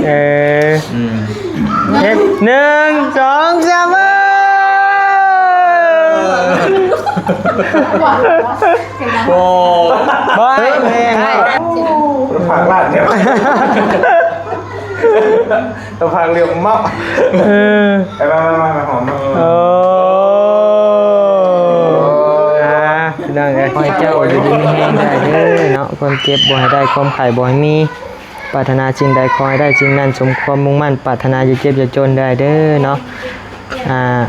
ເອີ ອືມ ເຮັດ ໜຶ່ງ ສອງ ສາມ ເອີ ໂອ້ ບໍ່ໃຫ້ແຮງ ພາກລາດແທ້ ພາກເຫຼືອມເມົາ ເອີ ໄປ ມາ ມາ ມາ ຫອມ ໂອ້ ອ່າ ພີ່ນ້ອງເອີຍ ຂໍໃຫ້ເຈົ້າຢູ່ດີມີແຮງໄດ້ເດີເນາະ ຄວາມເຈັບບໍ່ໃຫ້ໄດ້ ຄວາມໄຂ້ບໍ່ໃຫ້ມີ ປາດຖະໜາສິ່ງໃດຂໍໃຫ້ໄດ້ສິ່ງນັ້ນ ສົມຄວາມມຸ່ງໝັ້ນປາດຖະໜາ ຢ່າເຈັບຢ່າຈົນໄດ້ເດີເນາະ ອ່າ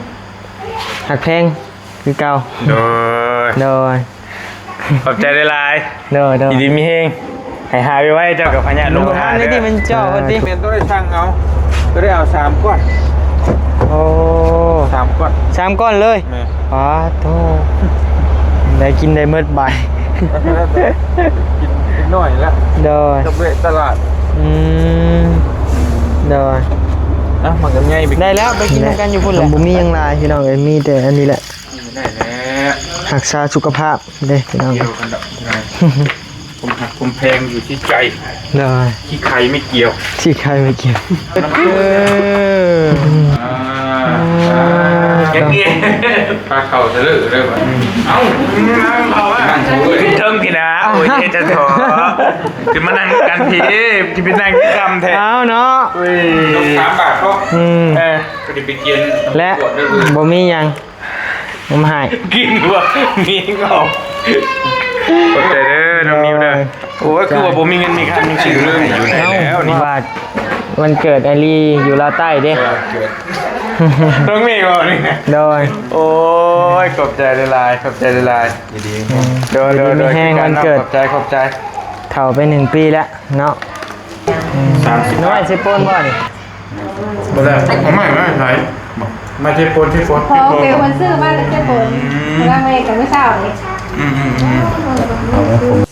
ຮັກແພງຄືເກົ່າ ໂດຍ ໂດຍ ຂອບໃຈຫຼາຍໆ ໂດຍໆ ຢູ່ດີມີແຮງ ໃຫ້ຫາຍໄວໆ ເຈົ້າກັບພະຍາດລົງມາ ທີ່ມັນເຈາະ ເອີ ເພິ່ນຕິ ແມ່ນຕ້ອງໄດ້ສັ່ງເອົາ ກໍໄດ້ເອົາສາມກ້ອນ ໂອ້ ສາມກ້ອນ ສາມກ້ອນເລີຍ ແມ່ນ ປາໂທ ໄດ້ກິນໄດ້ໝົດບາດ ກິນເລັກນ້ອຍລະ ໂດຍ ກັບເວະຕະຫຼາດ ອືມ ໂດຍ ອ່ະ ມັນກໍໃຫຍ່ໄປ ໄດ້ແລ້ວ ໄປກິນນຳກັນຢູ່ພຸ້ນແຫຼະ ບໍ່ມີຫຍັງຫຼາຍພີ່ນ້ອງເອີຍ ມີແຕ່ອັນນີ້ແຫຼະ ໄດ້ແລ້ວ ຮັກສາສຸຂະພາບເດ້ພີ່ນ້ອງ ກ່ຽວກັນດອກ ຄວາມຮັກຄວາມແພງຢູ່ທີ່ໃຈ ໂດຍ ທີ່ໃຄໄມ່ກ່ຽວ ທີ່ໃຄໄມ່ກ່ຽວ ເອີ ອ່າ ອ່າ ພາເຂົ້າຊະເລີຍເດີບັດນີ້ ເອົ້າ ນັ່ງເຂົ້າມາ ນັ່ງເທິງພີ້ນະ ໂອ້ຍ ເຮັດຈັງທໍ່ ຂຶ້ນມານັ່ງກັນພີ້ ຊິໄປນັ່ງກິນຄຳແທ້ ເອົາເນາະ ໂອ້ຍ ສາມບາດເນາະ ອືມ ເອີ ກໍໄດ້ໄປກຽນ ແລະ ບໍ່ມີຫຍັງ ນ້ຳຫາຍ ກິນວ່າມີເຂົາ ຂອບໃຈເດີນ້ອງນິວເດີ ໂອ້ຍ ຄືວ່າບໍ່ມີເງິນມີຄຳ ຍັງຊື້ເລີຍ ຢູ່ໃນແລ້ວນີ້ ເອົ້າ ວ່າວັນເກີດໄອລີຢູ່ລາວໃຕ້ເດ້ ເອີ ເກີດ ຕ້ອງມີບໍ່ນີ້ ໂດຍ ໂອ້ຍ ຂອບໃຈຫຼາຍໆ ຂອບໃຈຫຼາຍໆ ຢູ່ດີ ອືມ ໂດຍໆ ຢູ່ດີມີແຮງ ວັນເກີດ ຂອບໃຈ ຂອບໃຈ ເຖົ້າໄປໜຶ່ງປີແລ້ວເນາະ ອືມ ສາມສິບ ນ້ອຍຊິປົນບໍ່ນີ້? ບໍ່ໄດ້ ເອົາໄມ້ມາໃຫ້ໃຜ? ມາເຈັບປົນ ເຈັບປົນ ພໍເປັນຄົນຊື້ມາແຕ່ເຈັບປົນ ອືມ ມາເມື່ອກັນມື້ເຊົ້ານີ້ ອືມໆ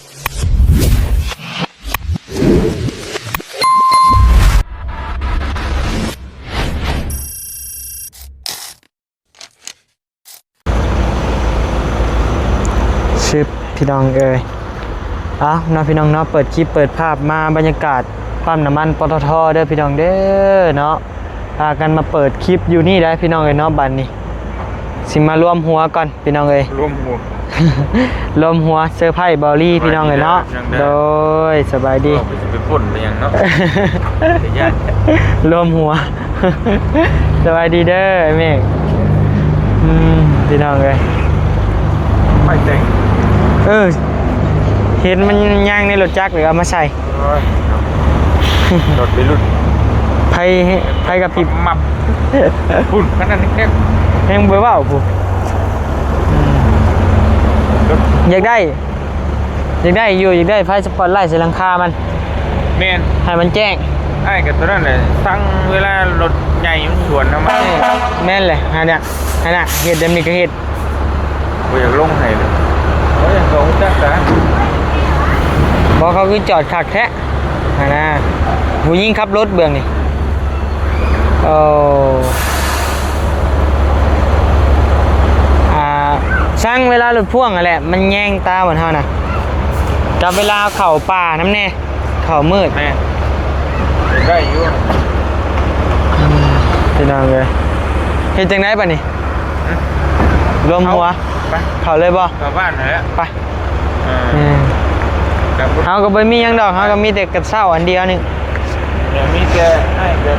ໆ ຊຶບ ພີ່ນ້ອງເອີຍ ເອົ້າເນາະ ພີ່ນ້ອງເນາະ ເປີດຄລິບເປີດພາບມາ ບັນຍາກາດປ້ຳນ້ຳມັນ ປຕທ ເດີພີ່ນ້ອງເດີເນາະ ພາກັນມາເປີດຄລິບຢູ່ນີ້ໄດ໋ພີ່ນ້ອງເອີຍເນາະ ບັດນີ້ ຊິມາລວມຫົວກ່ອນພີ່ນ້ອງເອີຍ ລວມຫົວ ລວມຫົວເຊີໄພເບົາລີພີ່ນ້ອງເອີຍເນາະ ໂດຍ ສະບາຍດີ ເວົ້າໄປຊິໄປປົນໄປຫຍັງເນາະ ລວມຫົວ ສະບາຍດີເດີອ້າຍເມກ ອືມ ພີ່ນ້ອງເອີຍ ໄຟແຕງ ເອີ ເຫັນມັນຍ່າງໃນລົດຈັກ ເລີຍເອົາມາໃສ່ ໂອ້ຍ ລົດໄວລຸ້ນ ໄຟ ໄຟກະພິບ ມັບ ພຸ້ນ ຂະໜາດນີ້ແຮງ ແຮງບໍ່ເວົ້າພຸ້ນ ອືມ ຢາກໄດ້ ຢາກໄດ້ຢູ່ ຢາກໄດ້ໄຟສະປອດໄລໃສ່ຫຼັງຄາມັນ ແມ່ນ ໃຫ້ມັນແຈ້ງ ອ້າຍກໍຕົວນັ້ນແຫຼະ ສັ່ງເວລາລົດໃຫຍ່ມັນສວນເຮົາມາ ແມ່ນແຫຼະ ຫັ້ນນະ ຫັ້ນນະ ເຮັດແບບນີ້ກໍເຮັດ ບໍ່ຢາກລົງໃຫ້ເລີຍ ໂອ້ຍ ກໍຮູ້ຈັກກັນ ບໍ່ ເຂົາຄືຈອດຄັກແທ້ ຫັ້ນນະ ຜູ້ຍິງຂັບລົດເບື້ອງນີ້ ໂອ້ ອ່າ ຊ່າງເວລາລົດພ່ວງຫັ້ນແຫຼະ ມັນແຍງຕາບ່ອນເຮົານະ ກັບເວລາເຂົ້າປ່ານຳແດ່ ເຂົ້າມືດ ແມ່ນ ໄດ້ຢູ່ ອືມ ພີ່ນ້ອງເອີຍ ເຮັດຈັ່ງໃດບັດນີ້? ຮຶ ລວມຫົວ ເຂົ້າ ໄປ ເຂົ້າເລີຍບໍ່? ເຂົ້າບ້ານຫັ້ນແຫຼະ ໄປ ເອີ ອືມ ເຮົາກໍບໍ່ມີຫຍັງດອກ ເຮົາກໍມີແຕ່ກະເຊົ້າອັນດຽວນີ້ ມີແຕ່ ອ້າຍກໍ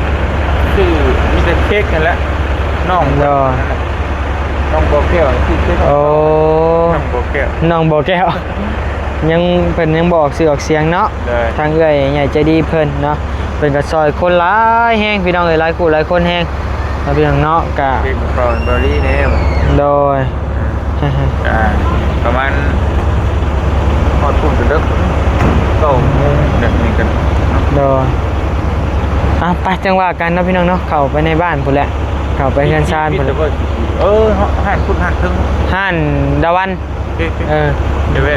ຊື້ ມີແຕ່ເຄັກຫັ້ນແຫຼະ ນ້ອງ ໂດຍ ນ້ອງບໍ່ແກ້ວ ຊື່ເຄັກ ໂອ້ ນ້ອງບໍ່ແກ້ວ ນ້ອງບໍ່ແກ້ວ ຍັງ ເພິ່ນຍັງບໍ່ອອກຊື່ອອກສຽງເນາະ ໂດຍ ທາງເອື້ອຍໃຫຍ່ໃຈດີເພິ່ນເນາະ ເພິ່ນກໍຊ່ອຍຄົນຫຼາຍແຮງ ພີ່ນ້ອງເອີຍ ຫຼາຍຄູ່ຫຼາຍຄົນແຮງ ເນາະ ພີ່ນ້ອງເນາະ ກະ ເປັນເບົາລີແດ່ ໂດຍ ອ່າ ປະມານຮອດພຸ້ນກໍເດິກ ເກົ້າໂມງແບບນີ້ກັນເນາະ ໂດຍ ອ່ະ ໄປ ຈັ່ງວ່າກັນເນາະ ພີ່ນ້ອງເນາະ ເຂົ້າໄປໃນບ້ານພຸ້ນແຫຼະ ເຂົ້າໄປເຮືອນຊານພຸ້ນແຫຼະ ເອີ ຮ້ານພຸ້ນ ຮ້ານເທິງ ຮ້ານດາວັນ ເອີ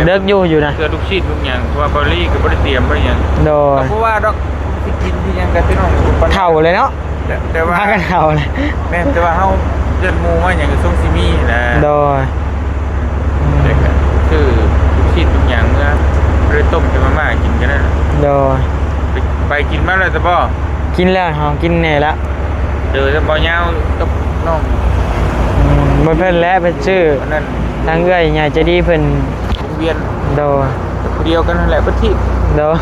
ເດິກຢູ່ ຢູ່ນະ ເທື່ອລູກຊີ້ນລູກຫຍັງ ເພາະວ່າເບົາລີກໍບໍ່ໄດ້ຕຽມບໍ່ໄດ້ຫຍັງ ໂດຍ ກໍບໍ່ວ່າດອກ ຊິກິນຊິຫຍັງກັນ ພີ່ນ້ອງ ເຖົ້າເລີຍເນາະ ແຕ່ ແຕ່ວ່າ ພາກັນເຖົ້າເລີຍ ແມ່ນ ແຕ່ວ່າເຮົາເອີ້ນໝູ່ມາຫຍັງກໍຊົງຊິມີນະ ໂດຍ ແຕ່ກໍຊື້ລູກຊີ້ນລູກຫຍັງເມືອ ບໍ່ໄດ້ຕົ້ມແຕ່ມາມ່າກິນກໍໄດ້ ໂດຍ ໄປ ໄປກິນມາແລ້ວຊະບໍ່? ກິນແລ້ວ ເຮົາກິນແດ່ແລ້ວ. ເຈີແຕ່ບໍ່ຍາວກັບນ້ອງ ອືມ ບໍ່ເພິ່ນແຫຼະ ເພິ່ນຊື້ ອັນນັ້ນ ທາງເອື້ອຍໃຫຍ່ໃຈດີເພິ່ນ ວົງວຽນ ໂດຍ ຜູ້ດຽວກັນຫັ້ນແຫຼະ ປະທີບ ໂດຍ.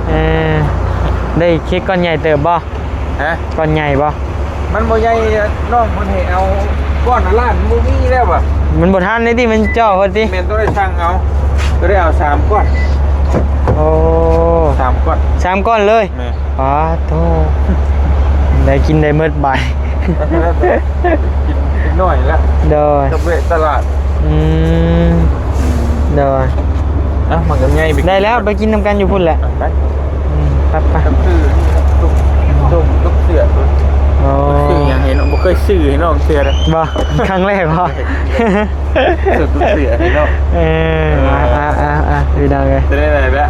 ເອີ ໄດ້ເຄ້ກກ້ອນໃຫຍ່ເຕີບບໍ່? ຮະ? ກ້ອນໃຫຍ່ບໍ່? ມັນບໍ່ໃຫຍ່ ນ້ອງເພິ່ນໃຫ້ເອົາກ້ອນລະລ້ານ ບໍ່ມີແລ້ວຫວາ? ມັນບໍ່ທັນເດ້ຕິ ມັນເຈາະເພິ່ນຕິ. ແມ່ນ ຕ້ອງໄດ້ສັ່ງເອົາ ກໍໄດ້ເອົາສາມກ້ອນ. ໂອ້ ສາມກ້ອນ ສາມກ້ອນເລີຍ. ແມ່ນ ປາໂທ ໄດ້ກິນໄດ້ໝົດບາດ ກິນເລັກນ້ອຍລະ ໂດຍ ກັບແວະຕະຫຼາດ. ອືມ ໂດຍ. ເອົ້າ ມັນກໍໃຫຍ່ໄປ ໄດ້ແລ້ວ ໄປກິນນຳກັນຢູ່ພຸ້ນແຫຼະ. ໄປ ອືມ ໄປໆ ກັບຊື້ນີ້ ຕົ້ມ ຕົ້ມກັບເສື້ອ. ອໍ ຊື້ຫຍັງເຫັນ ບໍ່ເຄີຍຊື້ໃຫ້ນ້ອງເທື່ອເດ້. ບໍ່? ຄັ້ງແລກບໍ່? ຊື້ກັບເສື້ອໃຫ້ນ້ອງ. ເອີ ເອີ ອ່າໆໆ ພີ່ນ້ອງເອີຍ ຈະໄດ້ຫຼາຍແລ້ວ.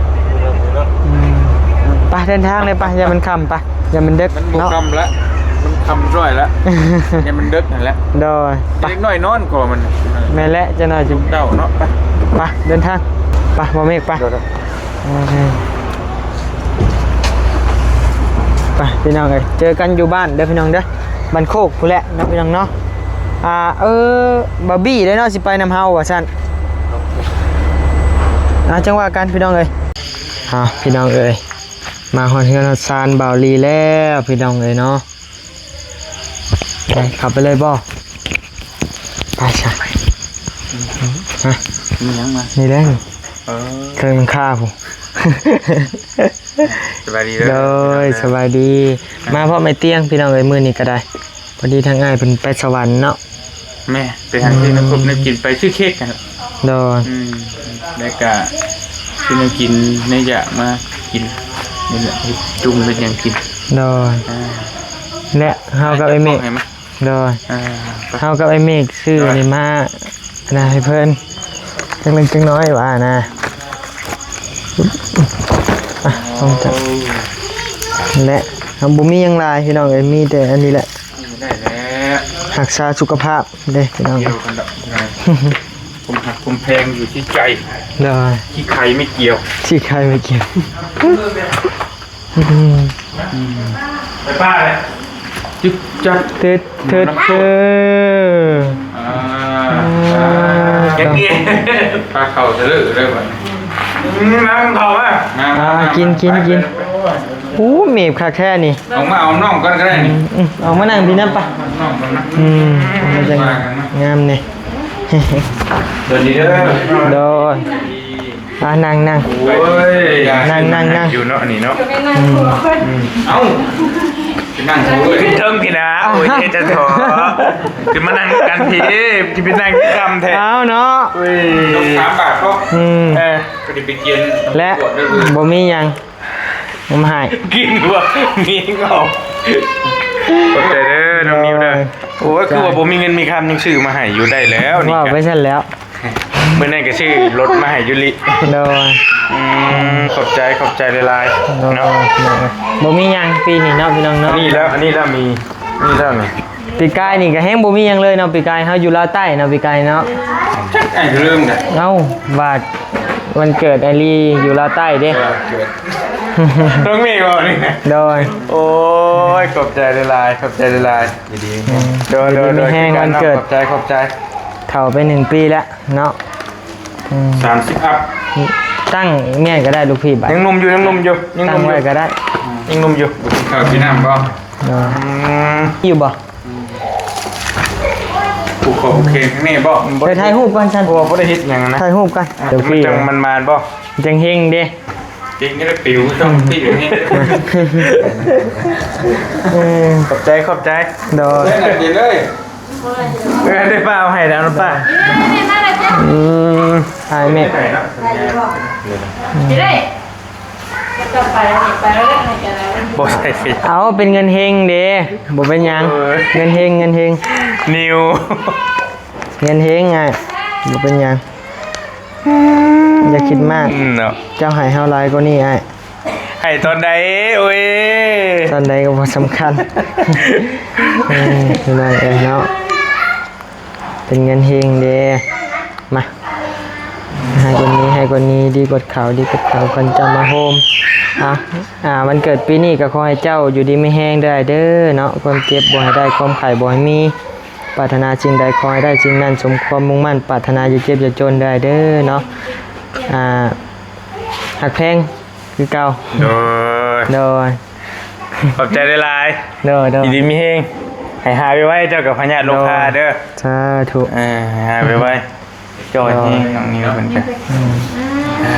ອືມ ໄປເດີນທາງເລີຍ ໄປ ຢ່າມັນຄ່ຳ ໄປ ຢ່າມັນເດິກ ມັນບໍ່ ເນາະ ຄ່ຳລະ ມັນຄ່ຳຈ້ອຍລະ ຢ່າມັນເດິກຫັ້ນແຫຼະ. ໂດຍ ໄປ ເດັກນ້ອຍນອນກໍມັນ ແມ່ນແຫຼະ ຈັກໜ່ອຍຈຶ່ງເຊົ້າເນາະ. ໄປ ໄປ ເດີນທາງ ໄປ ບໍ່ເມກ ໄປ. ໂດຍໆ ໂອເຄ ໄປພີ່ນ້ອງເອີຍ ເຈີກັນຢູ່ບ້ານເດີພີ່ນ້ອງເດີ ບ້ານໂຄກພຸ້ນແຫຼະເນາະ ພີ່ນ້ອງເນາະ. ອ່າ ເອີ ບາບີເດ້ເນາະ ຊິໄປນຳເຮົາວ່າຊັ້ນ. ອ່າ ຈັ່ງວ່າກັນພີ່ນ້ອງເອີຍ. ອ່າ ພີ່ນ້ອງເອີຍ ມາຮອດເຮືອນຮອດຊານບ່າວລີແລ້ວພີ່ນ້ອງເອີຍເນາະ. ໄປ ເຂົ້າໄປເລີຍບໍ່? ໄປຊະ. ຮະ? ມີຫຍັງມາ? ນີ້ແຫຼະ ເອີ ເຄື່ອງໜັງຄາພຸ້ນ. ສະບາຍດີເດີ. ໂດຍ ສະບາຍດີ. ອ່າ ມາພ້ອມອ້າຍຕຽງພີ່ນ້ອງເອີຍ ມື້ນີ້ກໍໄດ້ ພໍດີທາງອ້າຍເພິ່ນໄປສະຫວັນເນາະ. ແມ່ ໄປຫາຊື້ແນວຄົບແນວກິນ ໄປຊື້ເຄ້ກຫັ້ນ. ໂດຍ ອືມ ແລ້ວກະຊື້ແນວກິນແນວຢາກມາກິນນີ້ແຫຼະ ເຮັດຈຸ່ມເຮັດຫຍັງກິນ. ໂດຍ ອ່າ ແລະເຮົາກັບອ້າຍເມກ ໂດຍ ອ່າ ເຮົາກັບອ້າຍເມກຊື້ ໂດຍ ນີ້ມາ ອັນນັ້ນໃຫ້ເພິ່ນ ຈັກເລັກຈັກນ້ອຍວ່ານະ. ອ່ະ ຂອງເຈົ້າ ແລະເຮົາບໍ່ມີຫຍັງຫຼາຍພີ່ນ້ອງເອີຍ ມີແຕ່ອັນນີ້ແຫຼະ ໄດ້ແລ້ວ ຮັກສາສຸຂະພາບເດ້ພີ່ນ້ອງ. ກ່ຽວກັນດອກ ຄວາມຮັກຄວາມແພງຢູ່ທີ່ໃຈ ໂດຍ ທີ່ໃຄໄມ່ກ່ຽວ ທີ່ໃຄໄມ່ກ່ຽວ. ອືມ ອືມ ໄປປ້າເລີຍ ຈຶກຈັກ ເຕີດເຕີດເຕີດ. ອ່າ ອ່າ ພາເຂົ້າເລີຍເດີບັດນີ້. ອືມ ມາເຂົ້າມາ ມາ ອ່າ ມາ ກິນ ມາ ກິນ ກິນ. ໂອ້ ເມບຄັກແທ້ນີ້. ອອກມາເອົານ້ອງກ່ອນກໍໄດ້ນີ້. ອືມ ອືມ ອອກມານັ່ງພີ້ນຳປະ ນ້ອງກ່ອນນະ. ອືມ ອອກມາຈັ່ງງາມນີ້. ສະຫວັດດີເດີ. ໂດຍ ອ່າ ນັ່ງ ນັ່ງ ໂອ້ຍ ນັ່ງ ນັ່ງ ນັ່ງ ຢູ່ເນາະ ອັນນີ້ເນາະ. ອືມ ອືມ ເອົ້າ ໄປນັ່ງ ໂອ້ຍ ຂຶ້ນເທິງພີ້ນະ. ໂອ້ຍ ເຈົ້າທໍ ຂຶ້ນມານັ່ງນຳກັນພີ້ ຊິໄປນັ່ງຢູ່ຕ່ຳແທ້. ເອົ້າເນາະ ໂອ້ຍ ຕ້ອງສາມບາດເນາະ. ອືມ ເອີ ກໍໄດ້ໄປກຽນ ແລະ ບໍ່ມີຫຍັງ ມາໃຫ້ ກິນບໍ່ມີເອົາ. ຂອບໃຈເດີນ້ອງນິວເດີ. ໂອ້ຍ ຄືວ່າບໍ່ມີເງິນມີຄຳ ຍັງຊື້ມາໃຫ້ຢູ່ໄດ້ແລ້ວນີ້. ເວົ້າໄປຊັ້ນແລ້ວ. ມື້ນັ້ນກໍຊື້ລົດມາໃຫ້ຢູລິ. ໂດຍ ອືມ ຂອບໃຈ ຂອບໃຈຫຼາຍໆ ໂດຍ ເນາະ. ໂດຍ ບໍ່ມີຫຍັງປີນີ້ເນາະ ພີ່ນ້ອງເນາະ. ອັນນີ້ແລ້ວ ອັນນີ້ແລ້ວມີ ນີ້ແລ້ວນີ້. ປີກາຍນີ້ກໍແຮງບໍ່ມີຫຍັງເລີຍເນາະ ປີກາຍເຮົາຢູ່ລາວໃຕ້ເນາະ ປີກາຍເນາະ. ຈັກ ອ້າຍກໍລືມແລ້ວ. ເອົ້າ ວ່າວັນເກີດອ້າຍລີຢູ່ລາວໃຕ້ເດ້. ເອີ ເກີດ ນ້ອງເມກເວົ້ານີ້ນະ. ໂດຍ ໂອ້ຍ ຂອບໃຈຫຼາຍໆ ຂອບໃຈຫຼາຍໆ. ຢູ່ດີ ອືມ ໂດຍ ຢູ່ດີມີແຮງ ວັນເກີດ ຂອບໃຈ ຂອບໃຈ. ເຖົ້າໄປໜຶ່ງປີແລ້ວເນາະ. ອືມ ສາມສິບອັບ ຕັ້ງແມ່ນກໍໄດ້ລູກພີ່ບາດ. ຍັງໜຸ່ມຢູ່ ຍັງໜຸ່ມຢູ່ ຍັງໜຸ່ມຢູ່ ຕັ້ງໄວ້ກໍໄດ້. ອືມ ຍັງໜຸ່ມຢູ່. ກິນເຂົ້າກິນນ້ຳບໍ່? ເນາະ. ອືມ ຢູ່ບໍ່? ອືມ ຜູກຄໍຜູກແຂນຂ້າງໃນບໍ່? ໄປຖ່າຍຮູບກ່ອນຊັ້ນ. ບໍ່ ບໍ່ໄດ້ເຮັດຫຍັງນະ. ຖ່າຍຮູບກ່ອນ. ອ່ະ ດຽວ ມັນຈັ່ງ ພີ່ ມັນມານບໍ່? ຈັ່ງເຮັງເດ້. ເຮັງໄດ້ປິວ ຕ້ອງປິວເຮັງ. ເອີ ຂອບໃຈ ຂອບໃຈ. ໂດຍ ກິນເລີຍ. ເອີ ໄດ້ປ້າເອົາໃຫ້ແລ້ວນະປ້າ. ອືມ ໃຫ້ແມ່ ບໍ່ໃສ່ ເອົາ ເປັນເງິນເຮັງເດ້ ບໍ່ເປັນຫຍັງ. ເອີ ເງິນເຮັງ ເງິນເຮັງ ນິວ ເງິນເຮັງອ້າຍ ບໍ່ເປັນຫຍັງ. ຢ່າຄິດມາກ ອືມ ເນາະ ເຈົ້າໃຫ້ເຮົາຫຼາຍກວ່ານີ້ອ້າຍ. ໃຫ້ຕອນໃດ? ໂອ້ຍ ຕອນໃດກໍບໍ່ສຳຄັນ. ເອີ ພີ່ນ້ອງເອີຍເນາະ ເປັນເງິນເຮັງເດ້. ມາ ໃຫ້ກວ່ານີ້ ໃຫ້ກວ່ານີ້ ດີກວ່າເຂົາ ດີກວ່າເຂົາ ເພິ່ນຈະມາໂຮມ ອ່າ ອ່າ ວັນເກີດປີນີ້ກໍຂໍໃຫ້ເຈົ້າຢູ່ດີມີແຮງເດີອ້າຍເດີເນາະ, ຄວາມເຈັບບໍ່ໃຫ້ໄດ້ ຄວາມໄຂ້ບໍ່ໃຫ້ມີ, ປາດຖະໜາສິ່ງໃດຂໍໃຫ້ໄດ້ສິ່ງນັ້ນ ສົມຄວາມມຸ່ງໝັ້ນປາດຖະໜາ ຢ່າເຈັບຢ່າຈົນເດີອ້າຍເດີເນາະ. ອ່າ ຮັກແພງຄືເກົ່າ. ໂດຍ ໂດຍ ຂອບໃຈຫຼາຍໆ. ໂດຍໆ ຢູ່ດີມີແຮງ ໃຫ້ຫາຍໄວໆ ເຈົ້າກັບພະຍາດໂລຄາເດີ. ສາທຸ. ເອີ ໃຫ້ຫາຍໄວໆ ຈ່ອຍແຮງ ນ້ອງນິວເພິ່ນກໍ ອືມ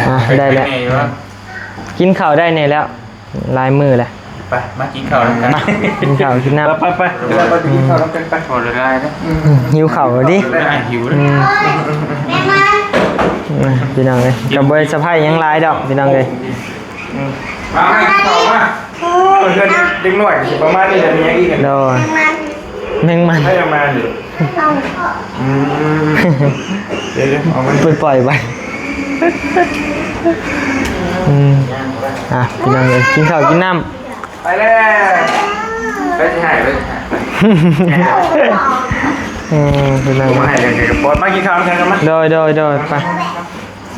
ອ່າ ໄດ້ແລ້ວ ກິນເຂົ້າໄດ້ແດ່ແລ້ວ ຫຼາຍມື້ແລ້ວ. ໄປ ມາກິນເຂົ້ານຳກັນ ມາກິນເຂົ້າກິນນ້ຳ ໄປໆ ໄປກິນເຂົ້ານຳກັນໄປ. ໂອ້ ຫຼາຍໆເດີ ອືມ ຫິວເຂົ້າເດ. ຫິວ ອືມ ພີ່ນ້ອງເອີຍ ກໍບໍ່ໄດ້ສະໄພຫຍັງຫຼາຍດອກ ພີ່ນ້ອງເອີຍ. ມາ ມາກິນເຂົ້າມາ. ໂອ້ ເຮືອນເດັກນ້ອຍຊິປະມານນີ້ແຫຼະ ມີຫຍັງອີກ? ໂດຍ ແມງມັນ ໃຜເອົາມານີ້? ອືມ ເດີໆ ເອົາມາ ໄປປ່ອຍໄປ. ອືມ ອ່ະ ພີ່ນ້ອງເອີຍ ກິນເຂົ້າກິນນ້ຳ ໄປແລ້ວ ໄປຊິໃຫ້ ໄປຊິໃຫ້. ອືມ ພີ່ນ້ອງ ມາໃຫ້ກັນກັບປອດ ມາກິນເຂົ້ານຳກັນ ມາ. ໂດຍໆໆ ໄປ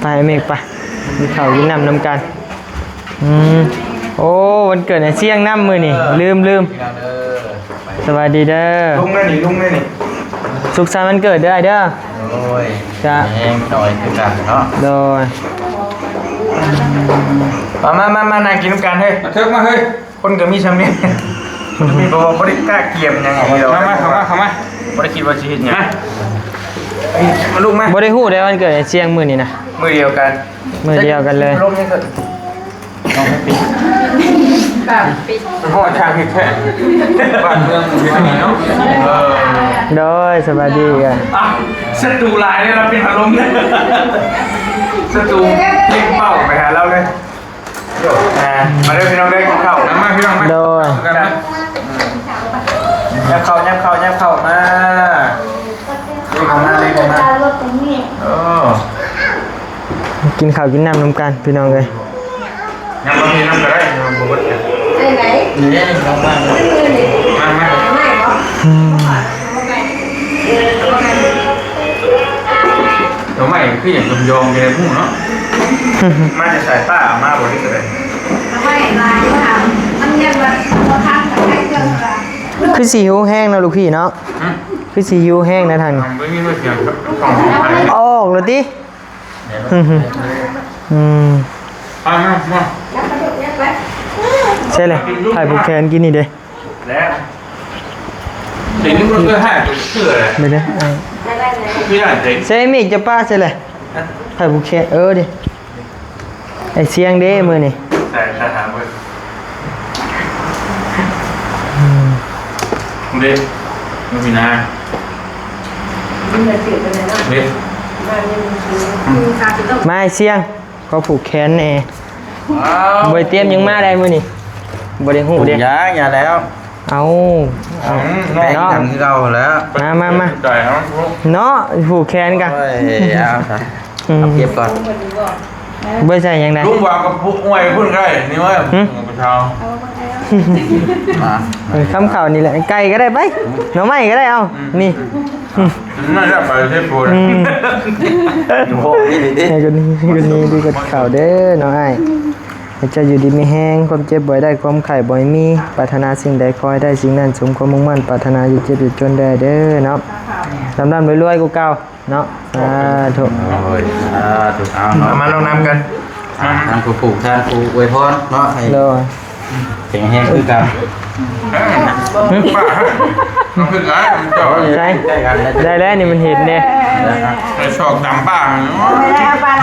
ໄປເມກ ໄປ ກິນເຂົ້າກິນນ້ຳນຳກັນ. ອືມ ໂອ້ ວັນເກີດໃຫ້ຊຽງນຳມື້ນີ້ ລືມໆ. ສະບາຍດີເດີ ລຸງແມ່ນີ້ ລຸງແມ່ນີ້ ສຸກສັນວັນເກີດເດີອ້າຍເດີ. ໂດຍ ກະແຮງໜ້ອຍຄືກັນເນາະ. ໂດຍ ມາ ມາ ມາ ມານັ່ງກິນນຳກັນເຮີ້ຍ ມາເຖິກມາເຮີ້ຍ. ຄົນກໍມີຊ່ຳນີ້ ບໍ່ ບໍ່ໄດ້ກະກຽມຫຍັງ ເຂົ້າມາ ເຂົ້າມາ ເຂົ້າມາ ບໍ່ໄດ້ຄິດວ່າຊິເຮັດຫຍັງ. ມາ ມາລູກມາ ບໍ່ໄດ້ຮູ້ເດ້ວັນເກີດໃຫ້ຊຽງມື້ນີ້ນະ ມື້ດຽວກັນ ມື້ດຽວກັນເລີຍ. ລົມຍັງເກີດ ນ້ອງໃຫ້ປິດ ປິດ ຮອດທາງເຮັດແທ້ ບ້ານເມືອງຢູ່ນີ້ເນາະ. ເອີ ໂດຍ ສະບາຍດີ. ອ່ະ ສັດຕູຫຼາຍເດ້ ລາວເປັນອາລົມເດ້ ສັດຕູເລັ່ງເປົ້າໄປຫາລາວເລີຍ. ອ່າ ມາເດີພີ່ນ້ອງເດີ ກິນເຂົ້າ ມາພີ່ນ້ອງມາ. ໂດຍ ຍັບເຂົ້າ ຍັບເຂົ້າ ຍັບເຂົ້າມາ ເລີຍເຂົ້າມາ ເລີຍເຂົ້າມາ. ເອີ ກິນເຂົ້າກິນນ້ຳນຳກັນພີ່ນ້ອງເອີຍ. ຍັງບໍ່ມີນ້ຳກໍໄດ້ ຍັງບໍ່ເບິດ. ເປັນໃດ? ນີ້ເດ້ ນ້ອງມາ ມາ ມາ ມາ ອືມ ໜໍ່ໄມ້ຄືຫຍັງ ຍອງໆ ຢູ່ໃນໝູ່ເນາະ. ມາແຕ່ໃສ? ປ້າເອົາມາບໍ່ ຫຼືຈັ່ງໃດ? ໜໍ່ໄມ້ຫຼາຍຢູ່ຫາ ມັນຍັງວ່າບໍ່ທັນ ກໍໃຊ້ເຄື່ອງ ຄືຊິຫິວແຮງເນາະລູກພີ່ເນາະ. ຫຶ? ຄືຊິຫິວແຮງນະທາງນີ້. ບໍ່ມີມາສຽງກັບຂອງ ອອກແລ້ວຕິ? ອືມ ມາ ມາ ມາ ໃຊ່ແຫຼະ ໃຜຜູກແຂນກິນນີ້ເດ້. ແລ້ວ ເຫັນມັນເຄີຍໃຫ້ຕົວເຊື່ອແຫຼະ ເບິ່ງເດີ ອ່າ ຄືຢ່າງໃດ ໃສ່ເມກຈະປາໃສ່ແຫຼະ ໃຜຜູກແຂນ ເອີ ເດ້ ໄອ້ຊຽງເດ້ມື້ນີ້ ໃສ່ຕາຫາເບິ່ງ ອືມ ເດ້ ມື້ປີໜ້າ ເດ້ ມາ ຊຽງ ຂໍຜູກແຂນແດ່. ວ້າວ ບໍ່ໄດ້ຕຽມຫຍັງມາໄດ້ມື້ນີ້ ບໍ່ໄດ້ຮູ້ເດ້. ຢ່າ ຢ່າແລ້ວ ເອົາ ເອົາ ອືມ ເນາະ ແຕ່ງກັນຄືເກົ່າແລ້ວ. ມາ ມາ ມາ ໃຈເຮົາເນາະ ຜູກແຂນກັນ. ໂອ້ຍ ເອົາ ອືມ ເອົາເກັບກ່ອນ ບໍ່ໃສ່ຫຍັງໄດ້. ລຸງວ່າກໍຜູກອວຍພຸ້ນກໍໄດ້ນີ້ເວີຍ. ຫຶ? ຜູ້ເຖົ້າ ມາ ເອີ ຄຳເຂົ້ານີ້ແຫຼະ ໄກ່ກໍໄດ້ໄປ ໜໍ່ໄມ້ກໍໄດ້ ເອົາ ອືມ ນີ້ ອືມ. ອືມ ໄດ້ໄປເຊໂປນ ອືມ ໂອ້ ນີ້ ນີ້ ໃຫ້ຄົນນີ້ ຄົນນີ້ດີກວ່າເຂົາເດີເນາະອ້າຍ. ໃຫ້ເຈົ້າຢູ່ດີມີແຮງ ຄວາມເຈັບບໍ່ໃຫ້ໄດ້ ຄວາມໄຂ້ບໍ່ໃຫ້ມີ ປາດຖະໜາສິ່ງໃດຂໍໃຫ້ໄດ້ສິ່ງນັ້ນ ສົມຄວາມມຸ່ງໝັ້ນປາດຖະໜາ ຢ່າເຈັບຢ່າຈົນເດີເນາະ ລ່ຳໆລວຍໆກວ່າເກົ່າເນາະ. ສາທຸ ໂອ້ຍ ສາທຸ. ເອົາເນາະ ມາລອງນຳກັນ ອ່າ ທາງຜູ້ປູກ ທາງຜູ້ອວຍພອນເນາະ ໃຫ້ ໂດຍ ແຂງແຮງຄືກັນ. ປາ ເຮົາຄືກັນ ເຈົ້າ ໃສ່ ໃສ່ກັນ ໄດ້ແລ້ວນີ້ ມັນເຫັນເດ້ ໃສ່ຊອກຕຳປາ ໄດ້ເອົາປານ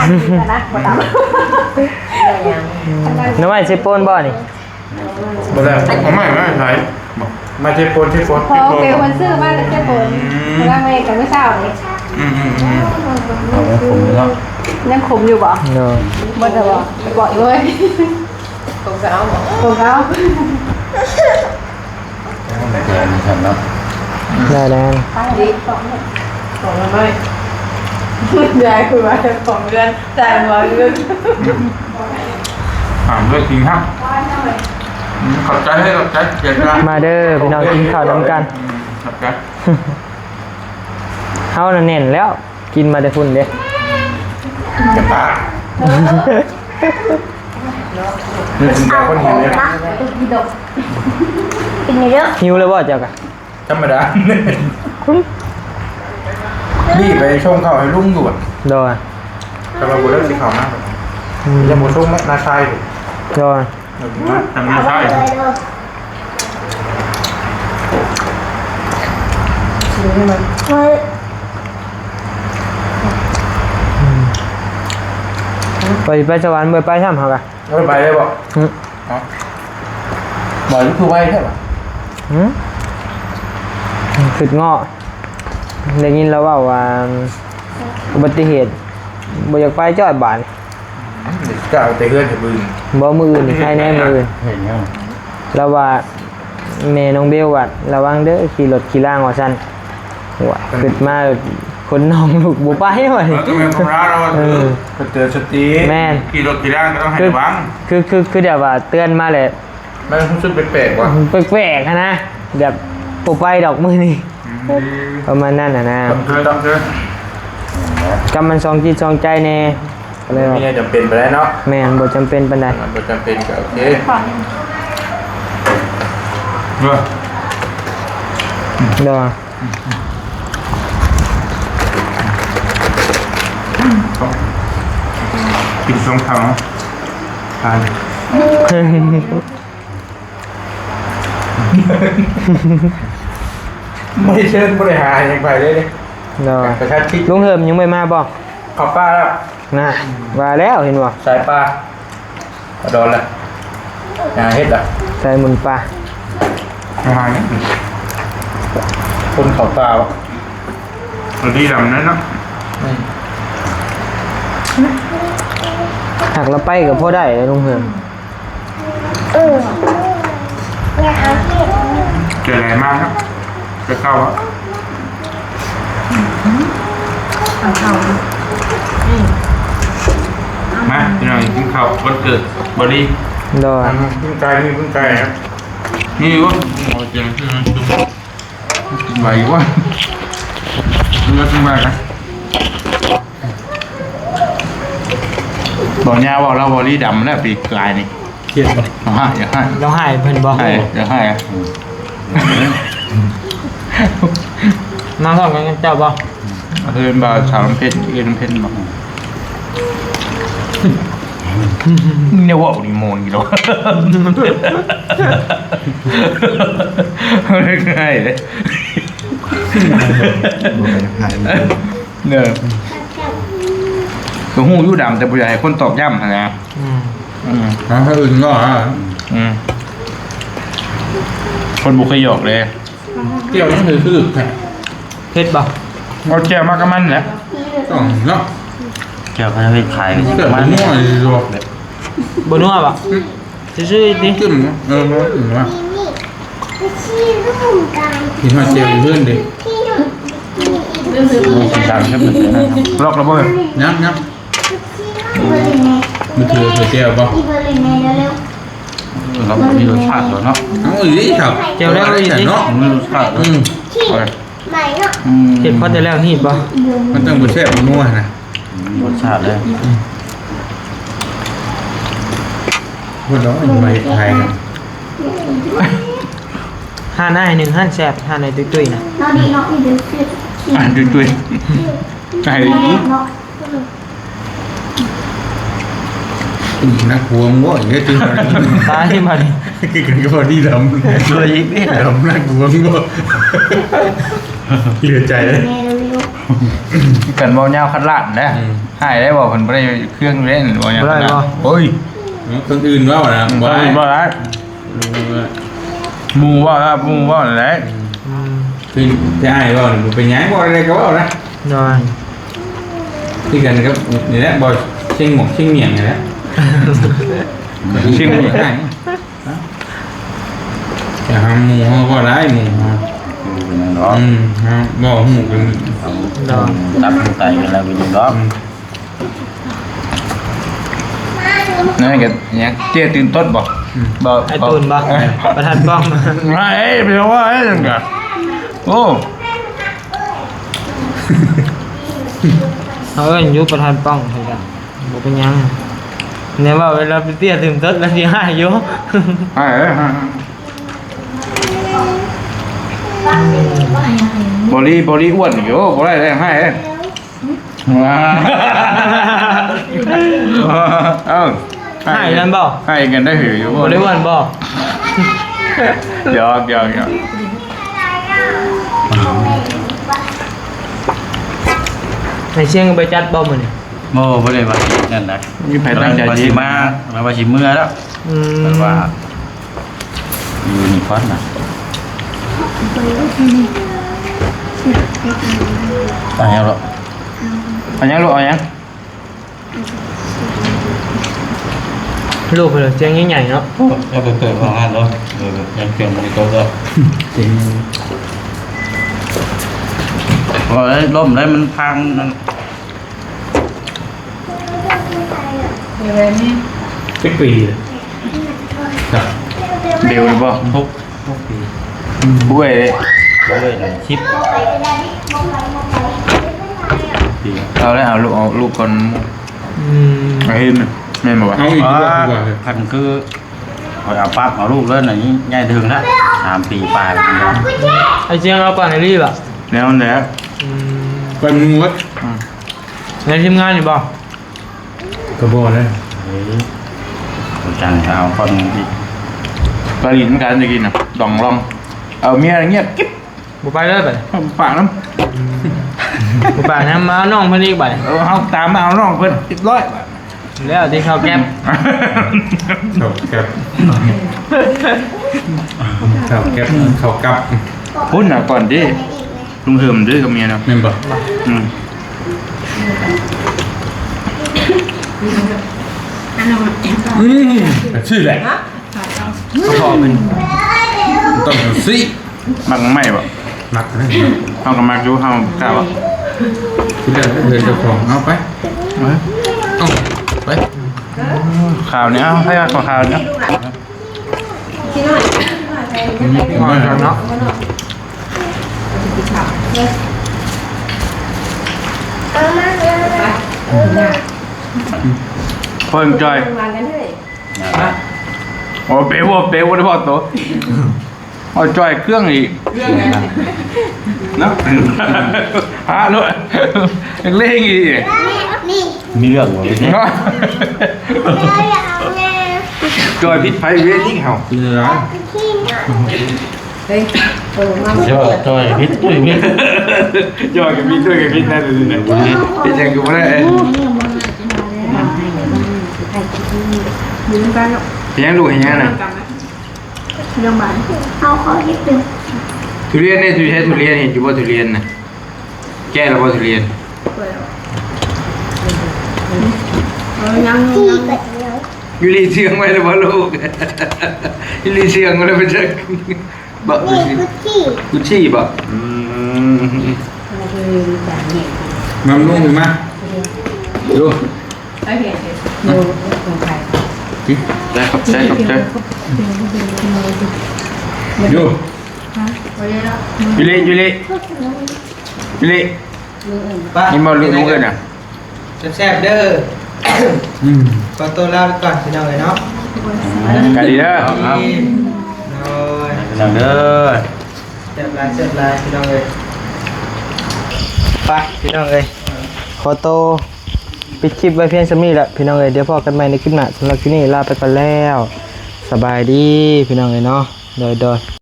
ະ ບໍ່ຕຳ ໜໍ່ໄມ້ຊິປົນບໍ່ນີ້? ບໍ່ໄດ້ ເອົາໄມ້ມາໃສ່ ມາເຊໂປນ ເຊໂປນ ພໍ່ເປັນຄົນຊື້ມາແຕ່ເຊໂປນ ອືມ ມາເມື່ອກັນມື້ເຊົ້ານີ້ ອືມໆໆ ເອົາຍັງຂົມຢູ່ເນາະ ຍັງຂົມຢູ່ບໍ່? ໂດຍ ໝົດແລ້ວບໍ່? ໄປບອກເລີຍ ຜົມກໍເອົາ ຜົມກໍເອົາ ແກງນີ້ຊັ້ນເນາະ ໄດ້ແລ້ວ ໄປດິ ຂອງ ຂອງໜໍ່ໄມ້ ຍາຍຄືວ່າຂອງເຮືອນ ຈ່າຍຫົວເຮືອນ ອືມ ຖາມເລື່ອງກິນຄັບ ອືມ ຂອບໃຈເດີ ຂອບໃຈ ຂອບໃຈ ມາເດີພີ່ນ້ອງ ກິນເຂົ້ານຳກັນ ອືມ ຂອບໃຈ ເຮົານະແໜ້ນແລ້ວ ກິນມາແຕ່ພຸ້ນເດ້ ຈະປາກ ເ ນີ້ກິນແຕ່ຄົນຫິວເດ້ ກິນເດີ ຫິວແລ້ວບໍ່ເຈົ້າກະ? ທຳມະດາ ນີ້ໄປສົ່ງເຂົ້າໃຫ້ລຸງຢູ່ ໂດຍ ແຕ່ວ່າບໍ່ໄດ້ຊິເຂົ້າມາ ອືມ ຍັງບໍ່ສົ່ງນາຊາຍ ໂດຍ ມາທາງນາຊາຍ ໄປ ໄປສະຫວັນບໍ່ໄປຊ້ຳເຮົາກະ ເອີ ໄປໄດ້ບໍ່? ຫຶ ຮະ ບໍ່ ຄືໄວແທ້ຫວາ? ຫຶ ຄິດເງາະ ໄດ້ຍິນລາວເວົ້າວ່າ ອຸບັດຕິເຫດ ບໍ່ຢາກໄປຈ້ອຍບາດນີ້ ອືມ ກ້າແຕ່ເຮືອນແຕ່ບຶງ ບໍ່ ມື້ອື່ນນີ້ໃຄແດ່ ມື້ອື່ນ ເຫັນແລ້ວ ລາວວ່າ ແມ່ນ້ອງເບວວ່າ ລະວັງເດີ ຂີ່ລົດຂີ່ລາງວ່າຊັ້ນ ໂອ້ຍ ຄິດມາ ຄົນນ້ອງລູກບໍ່ໄປວ່າ ເອີ ກໍແມ່ນຄວາມລາວເນາະ ເອີ ກໍເຕືອນສະຕິ ແມ່ນ ຂີ່ລົດຂີ່ລາງກໍຕ້ອງໃຫ້ລະວັງ ຄື ຄື ຄື ຄືແບບວ່າເຕືອນມາແລ້ວ ມັນຮູ້ສຶກແປກໆ ວ່າ ແປກໆຫັ້ນນະ ແບບບໍ່ໄປດອກມື້ນີ້ ອືມ ປະມານນັ້ນຫັ້ນນະ ຕ້ອງເຕືອນ ຕ້ອງເຕືອນ ກຳມັນສອງຈິດສອງໃຈແດ່ ກໍເລີຍວ່າ ມີແນວຈຳເປັນປານໃດເນາະ ແມ່ນ ບໍ່ຈຳເປັນປານໃດ ມັນບໍ່ຈຳເປັນກໍໂອເຄ ເອີ ໂດຍ ກິນສອງເຂົ້າເນາະ ທານ ບໍ່ໄດ້ເຊີນ ບໍ່ໄດ້ຫາຫຍັງໄປເລີຍເດ້ ໂດຍ ກະທັນຊິ ລຸງເຮີມຍັງບໍ່ມາບໍ່? ເຂົ້າປ່າແລ້ວ ນະ ວ່າແລ້ວເຫັນບໍ່? ສາຍປ່າ ເຂົ້າດອນລະ ຫາເຫັດລະ ໃສ່ໝູນປາ ອາຫານ ຄົນເຂົ້າປ່າ ເອົາດີດຳແດ່ເນາະ ອືມ ຫາກລາວໄປກໍພໍໄດ້ແຫຼະລຸງເຮີມ ເອີ ຢ່າເອົາເຫັດ ຈະໄດ້ມາເນາະ ຈະເຂົ້າ ມາພີ່ນ້ອງກິນເຂົ້າວັນເກີດບໍລີ ໂດຍ ກິນໄກ່ ມີກິນໄກ່ນະ ມີຢູ່ ເອົາເຈັງ ກິນໄວຢູ່ ກິນໄວນະ ບໍ່ຍາວເວົ້າລາວບໍລີດຳແລ້ວປີກາຍນີ້ ຄຽດບໍ່? ຮ້ອງໄຫ້ ຢາກຮ້ອງໄຫ້ ຮ້ອງໄຫ້ເພິ່ນບໍ່? ຮ້ອງໄຫ້ ຢາກຮ້ອງໄຫ້ ມາພ້ອມກັນກັບເຈົ້າບໍ່? ເພິ່ນບ່າວສາວເພັນ ເອີ ເພັນບໍ່? ແນວເວົ້ານີ້ມ່ວນຢູ່ດອກ ຮ້ອງໄຫ້ເດ້ ເດີ ກໍຮູ້ຢູ່ດຳ ແຕ່ບໍ່ຢາກໃຫ້ຄົນຕອກຢ້ຳຫັ້ນນະ ອືມ ອືມ ຫາຄົນອື່ນເນາະ ອືມ ຄົນບໍ່ເຄີຍຫຍອກເດ້ ແຈ່ວຍັງຖືກແທ້ ເຜັດບໍ່? ເອົາແຈ່ວມາກັບມັນແຫຼະ ຕ້ອງເນາະ ແຈ່ວເຂົາເຮັດຂາຍກໍຊິປະມານນີ້ ບໍ່ນົວບໍ່? ອືມ ຊື່ໆ ຕິ ເອີ ບໍ່ ກິນຮອດແຈ່ວຢູ່ເຮືອນເດ້ ລອກແລ້ວບໍ່? ຍັງ ຍັງ ມັນຖືກແຈ່ວບໍ່? ລອກ ມີລົດຊາດແລ້ວເນາະ ເອົາອີ່ຫຼີ ແຈ່ວແລ້ວອີ່ຫຼີ ເນາະ ມີລົດຊາດ ອືມ ເອົາເລີຍ ອືມ ເຮັດພໍແຕ່ແລ້ວຮີດບໍ່? ມັນຈັ່ງບໍ່ແຊບບໍ່ນົວຫັ້ນນະ ລົດຊາດເລີຍ ບໍ່ດອກ ມາເຮັດຂາຍ ຮ້ານອ້າຍໜຶ່ງຫັ້ນແຊບ ຮ້ານອ້າຍຕຸ້ຍໆ ນະ ອ້າຍຕຸ້ຍໆ ອ້າຍ ນັກພວງບໍ່ ເຮັດຈັ່ງໃດ ຕາຍມານີ້ ຄືກັນກັບພໍດີດຳ ຊ່ວຍອີກເດ້ ດຳ ນັກພວງບໍ່ ເຫຼືອໃຈເລີຍ ກັນເວົ້າຍາວຄັດລ້ານແຫຼະ ອືມ ຫາຍໄດ້ບໍ່? ເພິ່ນບໍ່ໄດ້ເຄື່ອງເດ້ ເວົ້າຍາວ ບໍ່ໄດ້ບໍ່? ໂອ້ຍ ຄົນອື່ນເວົ້ານະ ບໍ່ໄດ້ ບໍ່ໄດ້ ເອີ ໝູ່ເວົ້າລະ ໝູ່ເວົ້າແຫຼະ ອືມ ຄືທີ່ອ້າຍເວົ້ານີ້ ບໍ່ເປັນຫຍັງ ເວົ້າໄດ້ກໍເວົ້ານະ ໂດຍ ຄືກັນກັບນີ້ແຫຼະ ບໍ່ ຊຽງໝວກ ຊຽງໝຽງນີ້ແຫຼະ ຊຽງໝຽງ ແຕ່ເຮົາໝູ່ເຮົາເວົ້າໄດ້ ໝູ່ເຮົາ ບໍ່ເປັນຫຍັງດອກ ອືມ ເຮົາເວົ້າຮູ້ກັນ ເອົາ ໂດຍ ຕັບໃສ່ກັນແລ້ວເປັນຫຍັງດອກ ອືມ ນັ້ນກໍຫຍັງ ເຈ້ຍຕື່ນຕົ້ນບໍ່? ອືມ ບໍ່ ອ້າຍຕູນບໍ່? ເອີ ປະທານປ້ອງ ໄອ້ ໄປເວົ້າຫຍັງກະ ໂອ້ ເຮົາເອີ້ນຢູ່ປະທານປ້ອງ ເພິ່ນກະບໍ່ເປັນຫຍັງ ແນວເວົ້າເວລາໄປເຕ້ຍຕື່ມສົດແລ້ວຊິຮ້າຍຢູ່. ອ້າຍເອີຍ ບໍລີ ບໍລີອ້ວນອີກ. ໂອ້ ບໍ່ໄດ້ແລ້ວ ອ້າຍເອີຍ. ເອົ້າ ອ້າຍນັ້ນບໍ່? ອ້າຍກັນໄດ້ຫືຢູ່ ບໍ່ໄດ້ອ້ວນບໍ່? ຢອກໆໆ. ໄອ້ຊຽງໄປຈັດບໍ່ມື້ນີ້? ບໍ່ ບໍ່ໄດ້ວ່ານັ້ນນະ ມີໃຜຕັ້ງໃຈຊິມາ ລາວວ່າຊິເມືອແລ້ວ. ອືມ ເພິ່ນວ່າຢູ່ນີ້ກ່ອນນະ. ເອົາຫຍັງລູກ? ເອົາຫຍັງລູກ? ເອົາຫຍັງ? ລູກເພິ່ນສຽງໃຫຍ່ໆເນາະ. ໂອ້ ເອົາໄປເປີດຂອງງານເນາະ. ເອີ ຍັງເປັນຢູ່ໂຕະເດີ. ໂອ້ຍ ລົ້ມໄດ້ ມັນພັງນັ້ນ. ຈັກປີລະ? ເບວນີ້ບໍ່? ຫົກ ຫົກປີ. ອືມ ເອື້ອຍເດ້ ເອື້ອຍນັ້ນສິບປີ. ເອົາແລ້ວ ເອົາລູກ ເອົາລູກກ່ອນ. ອືມ ເອົາເຫັນ ແມ່ນບໍ່ວະ? ເອົາອີກ ອ່າ ຄັນຄື ຂ້ອຍເອົາປັບເອົາລູກເລີຍນະ ໃຫຍ່ເຖິງລະ ສາມປີປາຍ. ໄອ້ຊຽງເອົາກ່ອນໄອ້ລີ້ບະ? ແນວນັ້ນແຫຼະ. ອືມ ໄປໝົດ. ອືມ ໃນທີມງານນີ້ບໍ່? ກະບໍ່ແລ້ວ ເອີ ຈັງເອົາກ່ອນອີກ. ໄປຫຼິ້ນນຳກັນຕະກີ້ນະ ດອງລອງ ເອົາເມຍງຽບກິບ. ບໍ່ໄປເລີຍບາດນີ້ ປາກນຳ ບໍ່ປາກນຳ ມາເອົານ້ອງເພິ່ນອີກບາດນີ້. ເອີ ເຮົາຕາມມາເອົານ້ອງເພິ່ນຮຽບຮ້ອຍ. ແລ້ວທີ່ເຂົ້າແກັບ ເຂົ້າແກັບ ເຂົ້າແກັບ ເຂົ້າກັບ ພຸ້ນນະ ກ່ອນເດ້ ລຸງເຫີມເດ້ກັບເມຍນະ ແມ່ນບໍ່? ອືມ ອືມ ຈັ່ງຊີ້ແຫຼະ ກະເພາະເປັນ ຕ້ອງຈັ່ງຊີ້. ມັກໝາກໄມ້ບໍ່? ມັກນະ ເຮົາກະມັກຢູ່ ເຮົາກ້າບໍ່? ເອົາໄປ ເອົາໄປ ເອົາໄປ ຄາວນີ້ ເອົາ ໃຫ້ເອົາຄາວນີ້. ມີປີກອ່ອນເນາະ ເພິ່ນຈ່ອຍ. ໂອເປ ໂອເປ ບໍ່ໄດ້ພໍໂຕ ໂອຈ່ອຍເຄື່ອງອີກ ເນາະ ຫາໂລດ ເລັ່ງອີກ ມີເລື່ອງບໍ່? ເນາະ ຈ່ອຍຜິດໄພເວດອີກເຮົາ. ເຮີ້ຍ ໂຕມາ ຈ່ອຍຜິດ ຕຸ້ຍຜິດ ຈ່ອຍກະຜິດ ຕຸ້ຍກະຜິດ ນັ້ນແຫຼະ ເຮັດຫຍັງກະບໍ່ໄດ້. ເຮັດຫຍັງລູກ ເຮັດຫຍັງນະ? ເລື່ອງບານ ເຮົາຂໍເຮັດເປັນ ທຸລຽນເດ້ ທຸລຽນ ທຸລຽນ ເຫັນຢູ່ບໍ່ ທຸລຽນນະ? ແກະແລ້ວບໍ່ ທຸລຽນ? ເອີ ຍັງ ຍັງ ຢູລີເຊື່ອງໄວ້ແລ້ວບໍ່ລູກ? ຢູລີເຊື່ອງໄວ້ແລ້ວບໍ່ຈັກ ບໍ່ ກຸດຊີ ກຸດຊີບໍ່? ອືມ ມາລູກມາ ໂຍ ຂອບໃຈ ຂອບໃຈ ຂອບໃຈ ໂຍ ຢູລີ ຢູລີ ຢູລີ. ໄປ ນີ້ບໍ່ ລູກເອີ້ນນະ ແຊບໆເດີ. ອືມ ຂໍໂຕລາໄປກ່ອນພີ່ນ້ອງເອີຍເນາະ ອືມ ກະດີເດີ ໂດຍ ພີ່ນ້ອງເດີ ແຊບຫຼາຍ ແຊບຫຼາຍພີ່ນ້ອງເອີຍ. ໄປພີ່ນ້ອງເອີຍ ຂໍໂຕປິດຄລິບໄວ້ພຽງສ່ຳນີ້ແຫຼະພີ່ນ້ອງເອີຍ ດຽວພໍ້ກັນໃໝ່ໃນຄລິບໜ້າ ສຳລັບຄລິບນີ້ລາໄປກ່ອນແລ້ວ ສະບາຍດີພີ່ນ້ອງເອີຍເນາະ ໂດຍ ໂດຍ.